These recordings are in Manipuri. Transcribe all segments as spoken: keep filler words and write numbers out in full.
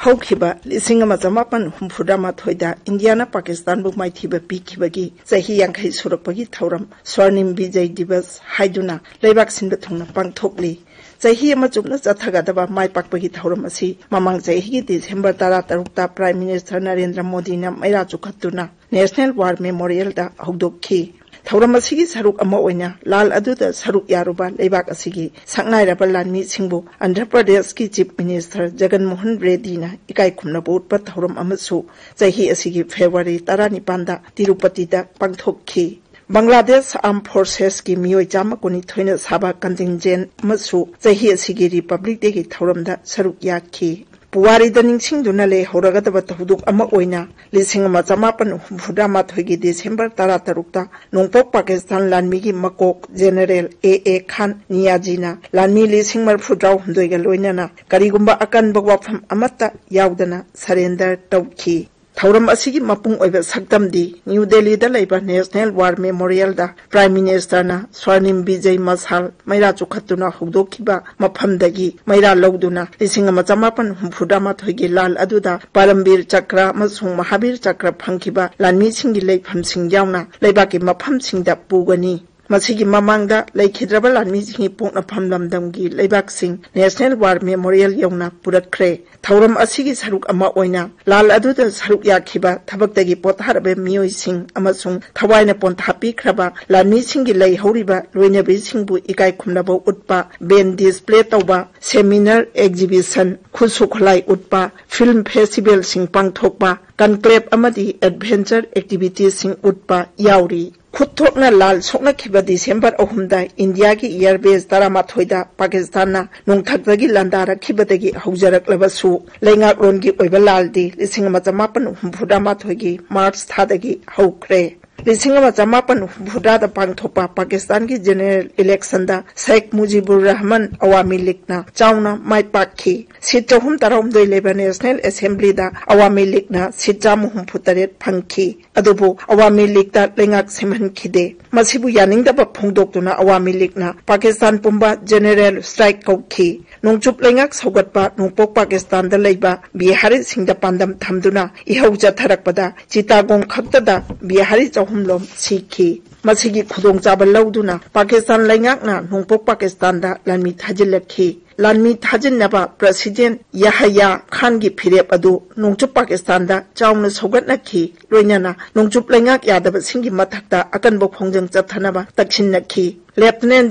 ꯍꯧꯈꯤꯕ ꯂꯤꯁꯤꯡ ꯑꯃ ꯆꯃꯥꯄꯟ ꯍꯨꯝꯐꯨꯇꯔꯥꯃꯥꯊꯣꯏꯗ ꯏꯟꯗꯤꯌꯥꯅ ꯄꯥꯀꯤꯁꯇꯥꯟꯕꯨ ꯃꯥꯏꯊꯤꯕ ꯄꯤꯈꯤꯕꯒꯤ ꯆꯍꯤ ꯌꯥꯡꯈꯩ ꯁꯨꯔꯛꯄꯒꯤ ꯊꯧꯔꯝ ꯁ꯭ꯋꯔꯅꯤꯝ ꯕꯤꯖꯩ ꯗꯤꯕꯁ ꯍꯥꯏꯗꯨꯅ ꯂꯩꯕꯥꯛ ꯁꯤꯟꯕ ꯊꯨꯡꯅ ꯄꯥꯡꯊꯣꯛꯂꯤ꯫ ꯆꯍꯤ ꯑꯃ ꯆꯨꯞꯅ ꯆꯠꯊꯒꯗꯕ ꯃꯥꯏ ꯄꯥꯛꯄꯒꯤ ꯊꯧꯔꯝ ꯑꯁꯤ ꯃꯃꯥꯡ ꯆꯍꯤꯒꯤ ꯗꯤꯁꯦꯝꯕꯔ ꯇꯔꯥꯇꯔꯨꯛꯇ Prime Minister ꯅꯔꯦꯟꯗ꯭ꯔ ꯃꯣꯗꯤꯅ ꯃꯩꯔꯥ ꯆꯨꯈꯠꯇꯨꯅ National War Memorialꯗ ꯍꯧꯗꯣꯛꯈꯤ꯫ ꯊꯧꯔꯝ ꯑꯁꯤꯒꯤ ꯁꯔꯨꯛ ꯑꯃ ꯑꯣꯏꯅ ꯂꯥꯜ ꯑꯗꯨꯗ ꯁꯔꯨꯛ ꯌꯥꯔꯨꯕ ꯂꯩꯕꯥꯛ ꯑꯁꯤꯒꯤ ꯁꯛꯅꯥꯏꯔꯕ ꯂꯥꯟꯃꯤꯁꯤꯡꯕꯨ ꯑꯟꯙ꯭ꯔ ꯄ꯭ꯔꯗꯦꯁꯀꯤ Chief Minister ꯖꯒꯟ ꯃꯣꯍꯟ ꯔꯦꯗꯤꯅ ꯏꯀꯥꯏ ꯈꯨꯝꯅꯕ ꯎꯠꯄ ꯊꯧꯔꯝ ꯑꯃꯁꯨ ꯆꯍꯤ ꯑꯁꯤꯒꯤ ꯐꯦꯕ꯭ꯔꯨꯋꯥꯔꯤ ꯇꯔꯥꯅꯤꯄꯥꯟꯗ ꯇꯤꯔꯨꯄꯇꯤꯗ ꯄꯥꯡꯊꯣꯛꯈꯤ꯫ ꯕꯪꯒ꯭ꯂꯥꯗꯦꯁ Armed Forcesꯀꯤ ꯃꯤꯑꯣꯏ ꯆꯥꯝꯃ ꯀꯨꯟꯅꯤꯊꯣꯏꯅ ꯁꯥꯕ contingent ꯑꯃꯁꯨ ꯆꯍꯤ ꯑꯁꯤꯒꯤ Republic Dayꯒꯤ ꯊꯧꯔꯝꯗ ꯁꯔꯨꯛ ꯌꯥꯈꯤ꯫ ꯄꯨꯋꯥꯔꯤꯗ ꯅꯤꯡꯁꯤꯡꯗꯨꯅ ꯂꯩꯍꯧꯔꯒꯗꯕ ꯊꯧꯗꯣꯛ ꯑꯃ ꯑꯣꯏꯅ ꯂꯤꯁꯤꯡ ꯑꯃ ꯆꯃꯥꯄꯟ ꯍꯨꯝꯐꯨꯇꯔꯥ ꯃꯥꯊꯣꯏꯒꯤ ꯗꯤꯁꯦꯝꯕꯔ ꯇꯔꯥꯇꯔꯨꯛꯇ ꯅꯣꯡꯄꯣꯛ ꯄꯥꯀꯤꯁꯇꯥꯟ ꯂꯥꯟꯃꯤꯒꯤ ꯃꯀꯣꯛ General A A Khan Niaziꯅ ꯂꯥꯟꯃꯤ ꯂꯤꯁꯤꯡ ꯃꯔꯤꯐꯨꯇꯔꯥꯍꯨꯝꯗꯣꯏꯒ ꯂꯣꯏꯅꯅ ꯀꯔꯤꯒꯨꯝꯕ ꯑꯀꯟꯕ ꯋꯥꯐꯝ ꯑꯃꯠꯇ ꯌꯥꯎꯗꯅ surrender ꯇꯧꯈꯤ꯫ ꯊꯧꯔꯝ ꯑꯁꯤꯒꯤ ꯃꯄꯨꯡ ꯑꯣꯏꯕ ꯁꯛꯇꯝꯗꯤ ꯅ꯭ꯌꯨ ꯗꯦꯜꯂꯤꯗ ꯂꯩꯕ National War Memorialꯗ Prime Ministerꯅ ꯁ꯭ꯋꯔꯅꯤꯝ ꯕꯤꯖꯩ ꯃꯁꯥꯜ ꯃꯩꯔꯥ ꯆꯨꯈꯠꯇꯨꯅ ꯍꯧꯗꯣꯛꯈꯤꯕ ꯃꯐꯝꯗꯒꯤ ꯃꯩꯔꯥ ꯂꯧꯗꯨꯅ ꯂꯤꯁꯤꯡ ꯑꯃ ꯆꯃꯥꯄꯟ ꯍꯨꯝꯐꯨꯇꯔꯥ ꯃꯥꯊꯣꯏꯒꯤ ꯂꯥꯜ ꯑꯗꯨꯗ ꯄꯔꯝꯕꯤꯔ ꯆꯀ꯭ꯔ ꯑꯃꯁꯨꯡ ꯃꯍꯥꯕꯤꯔ ꯆꯀ꯭ꯔ ꯐꯪꯈꯤꯕ ꯂꯥꯟꯃꯤꯁꯤꯡꯒꯤ ꯂꯩꯐꯝꯁꯤꯡ ꯌꯥꯎꯅ ꯂꯩꯕꯥꯛꯀꯤ ꯃꯐꯝꯁꯤꯡꯗ ꯄꯨꯒꯅꯤ꯫ ꯃꯁꯤꯒꯤ ꯃꯃꯥꯡꯗ ꯂꯩꯈꯤꯗ꯭ꯔꯕ ꯂꯥꯟꯃꯤꯁꯤꯡꯒꯤ ꯄꯣꯛꯅꯐꯝ ꯂꯝꯗꯝꯒꯤ ꯂꯩꯕꯥꯛꯁꯤꯡ National War Memorial ꯌꯧꯅ ꯄꯨꯔꯛꯈ꯭ꯔꯦ꯫ ꯊꯧꯔꯝ ꯑꯁꯤꯒꯤ ꯁꯔꯨꯛ ꯑꯃ ꯑꯣꯏꯅ ꯂꯥꯜ ꯑꯗꯨꯗ ꯁꯔꯨꯛ ꯌꯥꯈꯤꯕ ꯊꯕꯛꯇꯒꯤ ꯄꯣꯊꯥꯔꯕ ꯃꯤꯑꯣꯏꯁꯤꯡ ꯑꯃꯁꯨꯡ ꯊꯋꯥꯏꯅ ꯄꯣꯟꯊꯥ ꯄꯤꯈ꯭ꯔꯕ ꯂꯥꯟꯃꯤꯁꯤꯡꯒꯤ ꯂꯩꯍꯧꯔꯤꯕ ꯂꯣꯏꯅꯕꯤꯁꯤꯡꯕꯨ ꯏꯀꯥꯏ ꯈꯨꯝꯅꯕ ꯎꯠꯄ, band display ꯇꯧꯕ, seminar, exhibition, ꯈꯨꯠꯁꯨ ꯈꯨꯠꯂꯥꯏ ꯎꯠꯄ, film festivalꯁꯤꯡ ꯄꯥꯡꯊꯣꯛꯄ, conclave ꯑꯃꯗꯤ adventure activitiesꯁꯤꯡ ꯎꯠꯄ ꯌꯥꯎꯔꯤ꯫ ꯈꯨꯠꯊꯣꯛꯅ ꯂꯥꯜ ꯁꯣꯛꯅꯈꯤꯕ ꯗꯤꯁꯦꯝꯕꯔ ꯑꯍꯨꯝꯗ ꯏꯟꯗꯤꯌꯥꯒꯤ air base ꯇꯔꯥꯃꯥꯊꯣꯏꯗ ꯄꯥꯀꯤꯁꯇꯥꯟꯅ ꯅꯣꯡꯊꯛꯇꯒꯤ ꯂꯥꯟꯗꯥꯔꯛꯈꯤꯕꯗꯒꯤ ꯍꯧꯖꯔꯛꯂꯕꯁꯨ, ꯂꯩꯉꯥꯛꯂꯣꯟꯒꯤ ꯑꯣꯏꯕ ꯂꯥꯜꯗꯤ ꯂꯤꯁꯤꯡ ꯑꯃ ꯆꯃꯥꯄꯟ ꯍꯨꯝꯐꯨꯇꯔꯥ ꯃꯥꯊꯣꯏꯒꯤ ꯃꯥꯔꯆ ꯊꯥꯗꯒꯤ ꯍꯧꯈ꯭ꯔꯦ꯫ ꯂꯤꯁꯤꯡ ꯑꯃ ꯆꯃꯥꯄꯟ ꯍꯨꯝꯐꯨꯇꯔꯥꯗ ꯄꯥꯡꯊꯣꯛꯄ ꯄꯥꯀꯤꯁꯇꯥꯟꯒꯤ ꯖꯦꯅꯦꯔꯦꯜ ꯏꯂꯦꯛꯁꯟꯗ ꯁꯦꯈ ꯃꯨꯖꯤꯕꯨꯔ ꯔꯍꯃꯟ ꯑꯋꯥꯃꯤ ꯂꯤꯒꯅ ꯆꯥꯎꯅ ꯃꯥꯏ ꯄꯥꯛꯈꯤ꯫ ꯁꯤꯠ ꯆꯍꯨꯝ ꯇꯔꯥꯍꯨꯝꯗꯣꯏ ꯂꯩꯕ ꯅꯦꯁꯅꯦꯜ ꯑꯦꯁꯦꯝꯕ꯭ꯂꯤꯗ ꯑꯋꯥꯃꯤ ꯂꯤꯒꯅ ꯁꯤꯠ ꯆꯥꯝꯃ ꯍꯨꯝꯐꯨ ꯇꯔꯦꯠ ꯐꯪꯈꯤ꯫ ꯑꯗꯨꯕꯨ ꯑꯋꯥꯃꯤ ꯂꯤꯒꯇ ꯂꯩꯉꯥꯛ ꯁꯦꯝꯍꯟꯈꯤꯗꯦ꯫ ꯃꯁꯤꯕꯨ ꯌꯥꯅꯤꯡꯗꯕ ꯐꯣꯡꯗꯣꯛꯇꯨꯅ ꯑꯋꯥꯃꯤ ꯂꯤꯒꯅ ꯄꯥꯀꯤꯁꯇꯥꯟ ꯄꯨꯝꯕ ꯖꯦꯅꯦꯔꯦꯜ ꯁ꯭ꯇ꯭ꯔꯥꯏꯛ ꯀꯧꯈꯤ꯫ ꯅꯣꯡꯆꯨꯞ ꯂꯩꯉꯥꯛ ꯁꯧꯒꯠꯄ ꯅꯣꯡꯄꯣꯛ ꯄꯥꯀꯤꯁꯇꯥꯟꯗ ꯂꯩꯕ ꯕꯤꯍꯥꯔꯤꯁꯤꯡꯗ ꯄꯥꯟꯗꯝ ꯊꯝꯗꯨꯅ ꯏꯍꯧ ꯆꯠꯊꯔꯛꯄꯗ ꯆꯤꯇꯥꯒꯣꯡ ꯈꯛꯇꯗ ꯕꯤꯍꯥꯔꯤ ꯆꯍꯨꯝꯂꯣꯝ ꯁꯤꯈꯤ꯫ ꯃꯁꯤꯒꯤ ꯈꯨꯗꯣꯡꯆꯥꯕ ꯂꯧꯗꯨꯅ ꯄꯥꯀꯤꯁꯇꯥꯟ ꯂꯩꯉꯥꯛꯅ ꯅꯣꯡꯄꯣꯛ ꯄꯥꯀꯤꯁꯇꯥꯟꯗ ꯂꯥꯟꯃꯤ ꯊꯥꯖꯤꯜꯂꯛꯈꯤ꯫ ꯂꯥꯟꯃꯤ ꯊꯥꯖꯤꯟꯅꯕ ꯄ꯭ꯔꯁꯤꯗꯦꯟ ꯌꯥꯍꯌꯥ ꯈꯥꯟꯒꯤ ꯐꯤꯔꯦꯞ ꯑꯗꯨ ꯅꯣꯡꯆꯨꯞ ꯄꯥꯀꯤꯁꯇꯥꯟꯗ ꯆꯥꯎꯅ ꯁꯧꯒꯠꯅꯈꯤ꯫ ꯂꯣꯏꯅꯅ ꯅꯣꯡꯆꯨꯞ ꯂꯩꯉꯥꯛ ꯌꯥꯗꯕꯁꯤꯡꯒꯤ ꯃꯊꯛꯇ ꯑꯀꯟꯕ ꯈꯣꯡꯖꯪ ꯆꯠꯊꯅꯕ ꯇꯛꯁꯤꯟꯅꯈꯤ꯫ ꯂꯦꯐꯇꯤꯅꯦꯟ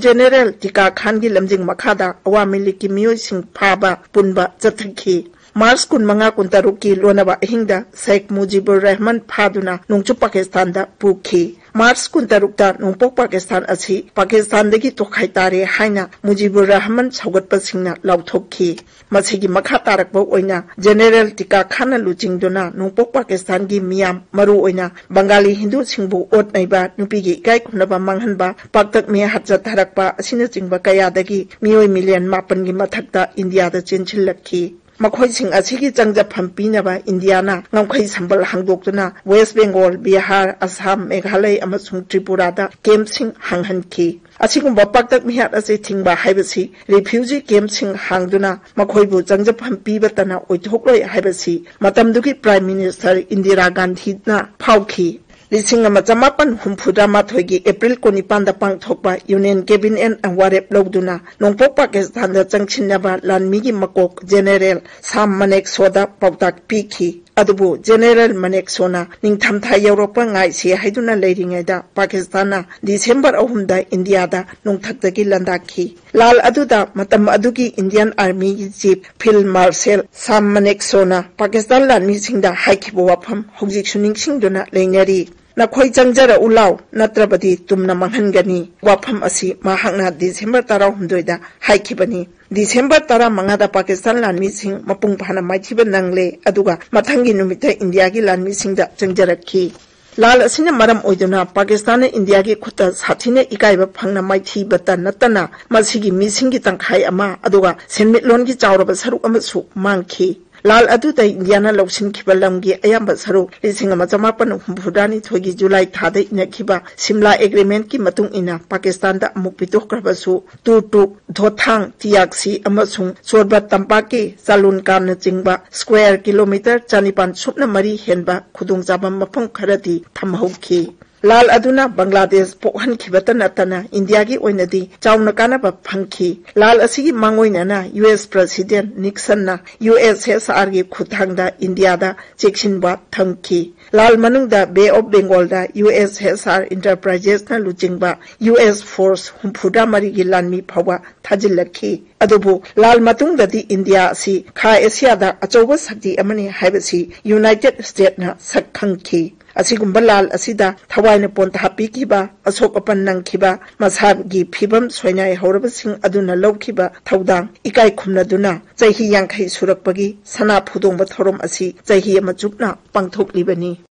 ꯖꯦꯅꯦꯔꯦꯜ ꯇꯤꯀꯥ ꯈꯥꯟꯒꯤ ꯂꯝꯖꯤꯡ ꯃꯈꯥꯗ ꯑꯋꯥꯃꯤ ꯂꯤꯒꯀꯤ ꯃꯤꯑꯣꯏꯁꯤꯡ ꯐꯥꯕ ꯄꯨꯟꯕ ꯆꯠꯊꯈꯤ꯫ ꯃꯥꯔꯆ ꯀꯨꯟꯃꯉꯥ, ꯀꯨꯟꯇꯔꯨꯛꯀꯤ ꯂꯣꯟꯅꯕ ꯑꯍꯤꯡꯗ ꯁꯦꯈ ꯃꯨꯖꯤꯕꯨꯔ ꯔꯍꯃꯟ ꯐꯥꯗꯨꯅ ꯅꯣꯡꯆꯨꯞ ꯄꯥꯀꯤꯁꯇꯥꯟꯗ ꯄꯨꯈꯤ꯫ ꯃꯥꯔꯆ ꯀꯨꯟꯇꯔꯨꯛꯇ ꯅꯣꯡꯄꯣꯛ ꯄꯥꯀꯤꯁꯇꯥꯟ ꯑꯁꯤ ꯄꯥꯀꯤꯁꯇꯥꯟꯗꯒꯤ ꯇꯣꯈꯥꯏ ꯇꯥꯔꯦ ꯍꯥꯏꯅ ꯃꯨꯖꯤꯕꯨꯔ ꯔꯍꯃꯟ ꯁꯧꯒꯠꯄꯁꯤꯡꯅ ꯂꯥꯎꯊꯣꯛꯈꯤ꯫ ꯃꯁꯤꯒꯤ ꯃꯈꯥ ꯇꯥꯔꯛꯄ ꯑꯣꯏꯅ ꯖꯦꯅꯦꯔꯦꯜ ꯇꯤꯀꯥ ꯈꯥꯟꯅ ꯂꯨꯆꯤꯡꯗꯨꯅ ꯅꯣꯡꯄꯣꯛ ꯄꯥꯀꯤꯁꯇꯥꯟꯒꯤ ꯃꯤꯌꯥꯝ, ꯃꯔꯨꯑꯣꯏꯅ ꯕꯪꯒꯥꯂꯤ ꯍꯤꯟꯗꯨꯁꯤꯡꯕꯨ ꯑꯣꯠ ꯅꯩꯕ, ꯅꯨꯄꯤꯒꯤ ꯏꯀꯥꯏ ꯈꯨꯝꯅꯕ ꯃꯥꯡꯍꯟꯕ, ꯄꯥꯛꯇꯛ ꯃꯤꯍꯥꯠ ꯆꯠꯊꯔꯛꯄ ꯑꯁꯤꯅꯆꯤꯡꯕ ꯀꯌꯥꯗꯒꯤ ꯃꯤꯑꯣꯏ ꯃꯤꯂꯤꯌꯟ ꯃꯥꯄꯟꯒꯤ ꯃꯊꯛꯇ ꯏꯟꯗꯤꯌꯥꯗ ꯆꯦꯟꯁꯤꯜꯂꯛꯈꯤ꯫ ꯃꯈꯣꯏꯁꯤꯡ ꯑꯁꯤꯒꯤ ꯆꯪꯖꯐꯝ ꯄꯤꯅꯕ ꯏꯟꯗꯤꯌꯥꯅ ꯉꯝꯈꯩ ꯁꯝꯕꯜ ꯍꯥꯡꯗꯣꯛꯇꯨꯅ ꯋꯦꯁ ꯕꯦꯡꯒꯣꯜ, ꯕꯤꯍꯥꯔ, ꯑꯁꯥꯝ, ꯃꯦꯘꯥꯂꯌ ꯑꯃꯁꯨꯡ ꯇ꯭ꯔꯤꯄꯨꯔꯥꯗ ꯀꯦꯝꯞꯁꯤꯡ ꯍꯥꯡꯍꯟꯈꯤ꯫ ꯑꯁꯤꯒꯨꯝꯕ ꯄꯥꯛꯇꯛ ꯃꯤꯍꯥꯠ ꯑꯁꯤ ꯊꯤꯡꯕ ꯍꯥꯏꯕꯁꯤ ꯔꯤꯐ꯭ꯌꯨꯖꯤ ꯀꯦꯝꯞꯁꯤꯡ ꯍꯥꯡꯗꯨꯅ ꯃꯈꯣꯏꯕꯨ ꯆꯪꯖꯐꯝ ꯄꯤꯕꯇꯅ ꯑꯣꯏꯊꯣꯛꯂꯣꯏ ꯍꯥꯏꯕꯁꯤ ꯃꯇꯝꯗꯨꯒꯤ ꯄ꯭ꯔꯥꯏꯝ ꯃꯤꯅꯤꯁꯇꯔ ꯏꯟꯗꯤꯔꯥ ꯒꯥꯟꯙꯤꯅ ꯐꯥꯎꯈꯤ꯫ ꯂꯤꯁꯤꯡ ꯑꯃ ꯆꯃꯥꯄꯟ ꯍꯨꯝꯐꯨꯇꯔꯥꯃꯥꯊꯣꯏꯒꯤ ꯑꯦꯄ꯭ꯔꯤꯜ ꯀꯨꯟꯅꯤꯄꯥꯟꯗ ꯄꯥꯡꯊꯣꯛꯄ ꯌꯨꯅꯤꯌꯟ ꯀꯦꯕꯤꯅꯦꯠꯅ ꯋꯥꯔꯦꯞ ꯂꯧꯗꯨꯅ ꯅꯣꯡꯄꯣꯛ ꯄꯥꯀꯤꯁꯇꯥꯟꯗ ꯆꯪꯁꯤꯟꯅꯕ ꯂꯥꯟꯃꯤꯒꯤ ꯃꯀꯣꯛ ꯖꯦꯅꯦꯔꯦꯜ ꯁꯥꯝ ꯃꯅꯦꯛꯁꯣꯗ ꯄꯥꯎꯇꯥꯛ ꯄꯤꯈꯤ꯫ ꯑꯗꯨꯕꯨ ꯖꯦꯅꯦꯔꯦꯜ ꯃꯅꯦꯛꯁꯣꯅ ꯅꯤꯡꯊꯝꯊꯥ ꯌꯧꯔꯛꯄ ꯉꯥꯏꯁꯤ ꯍꯥꯏꯗꯨꯅ ꯂꯩꯔꯤꯉꯩꯗ ꯄꯥꯀꯤꯁꯇꯥꯟꯅ ꯗꯤꯁꯦꯝꯕꯔ ꯑꯍꯨꯝꯗ ꯏꯟꯗꯤꯌꯥꯗ ꯅꯣꯡꯊꯛꯇꯒꯤ ꯂꯥꯟꯗꯥꯈꯤ꯫ ꯂꯥꯜ ꯑꯗꯨꯗ ꯃꯇꯝ ꯑꯗꯨꯒꯤ ꯏꯟꯗꯤꯌꯟ ꯑꯥꯔꯃꯤꯒꯤ ꯆꯤꯐ ꯐꯤꯜ ꯃꯥꯔꯁꯦꯜ ꯁꯥꯝ ꯃꯅꯦꯛꯁꯣꯅ ꯄꯥꯀꯤꯁꯇꯥꯟ ꯂꯥꯟꯃꯤꯁꯤꯡꯗ ꯍꯥꯏꯈꯤꯕ ꯋꯥꯐꯝ ꯍꯧꯖꯤꯛꯁꯨ ꯅꯤꯡꯁꯤꯡꯗꯨꯅ ꯂꯩꯅꯔꯤ꯫ "ꯅꯈꯣꯏ ꯆꯪꯖꯔꯛꯎ ꯂꯥꯎ, ꯅꯠꯇ꯭ꯔꯕꯗꯤ ꯇꯨꯝꯅ ꯃꯥꯡꯍꯟꯒꯅꯤ" ꯋꯥꯐꯝ ꯑꯁꯤ ꯃꯍꯥꯛꯅ ꯗꯤꯁꯦꯝꯕꯔ ꯇꯔꯥꯍꯨꯝꯗꯣꯏꯗ ꯍꯥꯏꯈꯤꯕꯅꯤ꯫ ꯗꯤꯁꯦꯝꯕꯔ ꯇꯔꯥꯃꯉꯥꯗ ꯄꯥꯀꯤꯁꯇꯥꯟ ꯂꯥꯟꯃꯤꯁꯤꯡ ꯃꯄꯨꯡ ꯐꯥꯅ ꯃꯥꯏꯊꯤꯕ ꯅꯪꯂꯦ, ꯑꯗꯨꯒ ꯃꯊꯪꯒꯤ ꯅꯨꯃꯤꯠꯇ ꯏꯟꯗꯤꯌꯥꯒꯤ ꯂꯥꯟꯃꯤꯁꯤꯡꯗ ꯆꯪꯖꯔꯛꯈꯤ꯫ ꯂꯥꯜ ꯑꯁꯤꯅ ꯃꯔꯝ ꯑꯣꯏꯗꯨꯅ ꯄꯥꯀꯤꯁꯇꯥꯟꯅ ꯏꯟꯗꯤꯌꯥꯒꯤ ꯈꯨꯠꯇ ꯁꯥꯊꯤꯅ ꯏꯀꯥꯏꯕ ꯐꯪꯅ ꯃꯥꯏꯊꯤꯕꯇ ꯅꯠꯇꯅ ꯃꯁꯤꯒꯤ ꯃꯤꯁꯤꯡꯒꯤ ꯇꯪꯈꯥꯏ ꯑꯃ, ꯑꯗꯨꯒ ꯁꯦꯟꯃꯤꯠꯂꯣꯟꯒꯤ ꯆꯥꯎꯔꯕ ꯁꯔꯨꯛ ꯑꯃꯁꯨ ꯃꯥꯡꯈꯤ꯫ ꯂꯥꯜ ꯑꯗꯨꯗ ꯏꯟꯗꯤꯌꯥꯅ ꯂꯧꯁꯤꯟꯈꯤꯕ ꯂꯝꯒꯤ ꯑꯌꯥꯝꯕ ꯁꯔꯨꯛ ꯂꯤꯁꯤꯡ ꯑꯃ ꯆꯃꯥꯄꯟ ꯍꯨꯝꯐꯨꯇꯔꯥꯅꯤꯊꯣꯏꯒꯤ ꯖꯨꯂꯥꯏ ꯊꯥꯗ ꯏꯅꯈꯤꯕ ꯁꯤꯝꯂꯥ ꯑꯦꯒ꯭ꯔꯤꯃꯦꯟꯠꯀꯤ ꯃꯇꯨꯡ ꯏꯟꯅ ꯄꯥꯀꯤꯁꯇꯥꯟꯗ ꯑꯃꯨꯛ ꯄꯤꯊꯣꯛꯈ꯭ꯔꯕꯁꯨ, ꯇꯨꯔꯇꯨꯛ, ꯊꯣꯊꯥꯡ, ꯇꯤꯌꯥꯛꯁꯤ ꯑꯃꯁꯨꯡ ꯁꯣꯔꯕꯠ ꯇꯝꯄꯥꯛꯀꯤ ꯆꯥꯂꯨꯟꯀꯥꯟꯅꯆꯤꯡꯕ ꯁ꯭ꯀ꯭ꯋꯥꯔ ꯀꯤꯂꯣꯃꯤꯇꯔ ꯆꯅꯤꯄꯥꯟ ꯁꯨꯞꯅ ꯃꯔꯤ ꯍꯦꯟꯕ ꯈꯨꯗꯣꯡꯆꯥꯕ ꯃꯐꯝ ꯈꯔꯗꯤ ꯊꯝꯍꯧꯈꯤ꯫ ꯂꯥꯜ ꯑꯗꯨꯅ ꯕꯪꯒ꯭ꯂꯥꯗꯦꯁ ꯄꯣꯛꯍꯟꯈꯤꯕꯇ ꯅꯠꯇꯅ ꯏꯟꯗꯤꯌꯥꯒꯤ ꯑꯣꯏꯅꯗꯤ ꯆꯥꯎꯅ ꯀꯥꯟꯅꯕ ꯐꯪꯈꯤ꯫ ꯂꯥꯜ ꯑꯁꯤꯒꯤ ꯃꯥꯡꯑꯣꯏꯅꯅ ꯌꯨ ꯑꯦꯁ ꯄ꯭ꯔꯁꯤꯗꯦꯟꯠ ꯅꯤꯛꯁꯟꯅ ꯌꯨ ꯑꯦꯁ ꯑꯦꯁ ꯑꯥꯔꯒꯤ ꯈꯨꯠꯊꯥꯡꯗ ꯏꯟꯗꯤꯌꯥꯗ ꯆꯦꯛꯁꯤꯟꯕ ꯊꯝꯈꯤ꯫ ꯂꯥꯜ ꯃꯅꯨꯡꯗ ꯕꯦ ꯑꯣꯐ ꯕꯦꯡꯒꯣꯜꯗ ꯌꯨ ꯑꯦꯁ ꯑꯦꯁ ꯑꯥꯔ ꯏꯟꯇꯔꯄ꯭ꯔꯥꯏꯖꯦꯁꯅ ꯂꯨꯆꯤꯡꯕ ꯌꯨ ꯑꯦꯁ ꯐꯣꯔꯁ ꯍꯨꯝꯐꯨꯇꯔꯥ ꯃꯔꯤꯒꯤ ꯂꯥꯟꯃꯤ ꯐꯥꯎꯕ ꯊꯥꯖꯤꯜꯂꯛꯈꯤ꯫ ꯑꯗꯨꯕꯨ ꯂꯥꯜ ꯃꯇꯨꯡꯗꯗꯤ ꯏꯟꯗꯤꯌꯥ ꯑꯁꯤ ꯈꯥ ꯑꯦꯁꯤꯌꯥꯗ ꯑꯆꯧꯕ ꯁꯛꯇꯤ ꯑꯃꯅꯤ ꯍꯥꯏꯕꯁꯤ ꯌꯨꯅꯥꯏꯇꯦꯗ ꯁ꯭ꯇꯦꯠꯅ ꯁꯛ ꯈꯪꯈꯤ꯫ ꯑꯁꯤꯒꯨꯝꯕ ꯂꯥꯜ ꯑꯁꯤꯗ ꯊꯋꯥꯏꯅ ꯄꯣꯟꯊꯥ ꯄꯤꯈꯤꯕ, ꯑꯁꯣꯛ ꯑꯄꯟ ꯅꯪꯈꯤꯕ, ꯃꯁꯥꯒꯤ ꯐꯤꯕꯝ ꯁꯣꯏꯅꯥꯏꯍꯧꯔꯕꯁꯤꯡ ꯑꯗꯨꯅ ꯂꯧꯈꯤꯕ ꯊꯧꯗꯥꯡ ꯏꯀꯥꯏ ꯈꯨꯝꯅꯗꯨꯅ ꯆꯍꯤ ꯌꯥꯡꯈꯩ ꯁꯨꯔꯛꯄꯒꯤ ꯁꯅꯥ ꯐꯨꯗꯣꯡꯕ ꯊꯧꯔꯝ ꯑꯁꯤ ꯆꯍꯤ ꯑꯃ ꯆꯨꯞꯅ ꯄꯥꯡꯊꯣꯛꯂꯤꯕꯅꯤ꯫